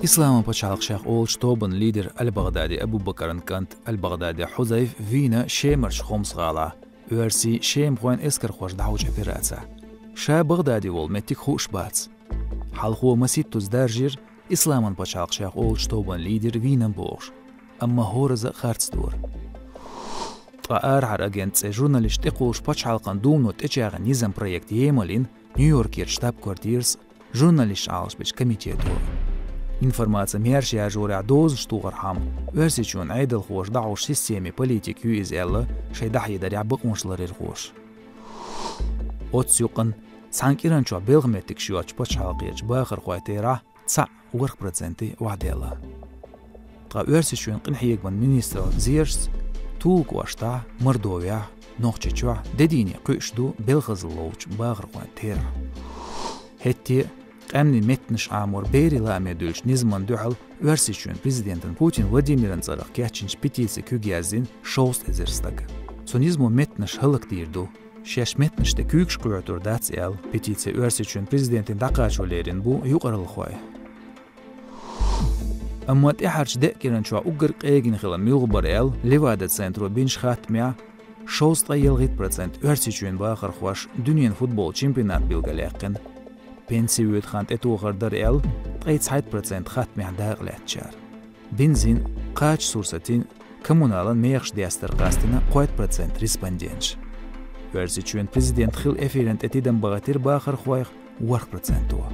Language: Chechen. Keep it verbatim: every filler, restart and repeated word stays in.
Исламан пачхьалкх шех олучу тобанан лидер Аль-Багъдади Абу-Бакаран кӀант Аль-Багъдади Хьузайф вийна Шемарчу Хомс-гӀалахь, оьрсийн, шемахойн эскархоша дӀахьочу операцехь. Ша Багъдади волу меттиг хууш бац. Хьалхо масийттаза даржийра Исламан пачхьалкх шех олучу тобанан лидер вийна бохуш, амма хӀоразза а харц дора. Ткъа арахьара агент цӀе журналисташ тӀекхуллуш пачхьалкхан думано тӀечӀагӀъян низам проект емалйина Нью-Йоркера штаб-квартирас журналисташ Ӏалашбечу комитето. Информаци маьрша яржорехь дозанаш тухархьама, Оьрсийчоьнан Ӏедалхоша дӀахьош системин политика ю иза аьлла, шайн дӀахьедарехь бакъонаш ларъярхоша. Оццу юкъана цхьана кӀиранчохь белхан меттигаш йоцучу пачхьалкхерчу бахархойн терахь цхьаъ ворхӀ проценте охьадаьлла. Ткъа Оьрсийчоьнан къинхьегаман министраллин зерашца, Тулган кӀоштахь, Мордовехь, Нохчийчохь де дийне кхуьуш ду белхазалла ловчу бахархойн терахь. ХӀетте а къаьмнийн меттанаш Ӏамор берийн лааме дуьллучу низамна дуьхьал Оьрсийчоьнан президентан Путин Владимиран цӀарах кечйинчу петицин куьг яздина шовзткъа эзар стага. Цу низамо меттанаш хӀаллакдийр ду, шаьш меттанаш тӀе куьйгаш кхоьхьур дац аьлла, петици Оьрсийчоьнан президенте дӀакхачо лерина бу юкъараллахой. Амма тӀаьхьарчу деа кӀиран чохь уггар къегина хилар муьлха бара аьлла, Левада-центро бинчу хаттамехь, шовзткъе ялхитта процент Оьрсийчоьнан бахархоша дуьненан футболан чемпионат билгалъяьккхина. Пенси воьду хан тӀетохар дара аьлла, ткъе цхьайтта процент хаттамехь дакъалаьцначара. Бензин, кхача сурсатийн, коммуналан мехаш дестар къастийна кхойтта процент респонденташа. Оьрсийчоьнан президент хилла эфиран тӀе тидам бахийтира бахархойх ворхӀ проценто.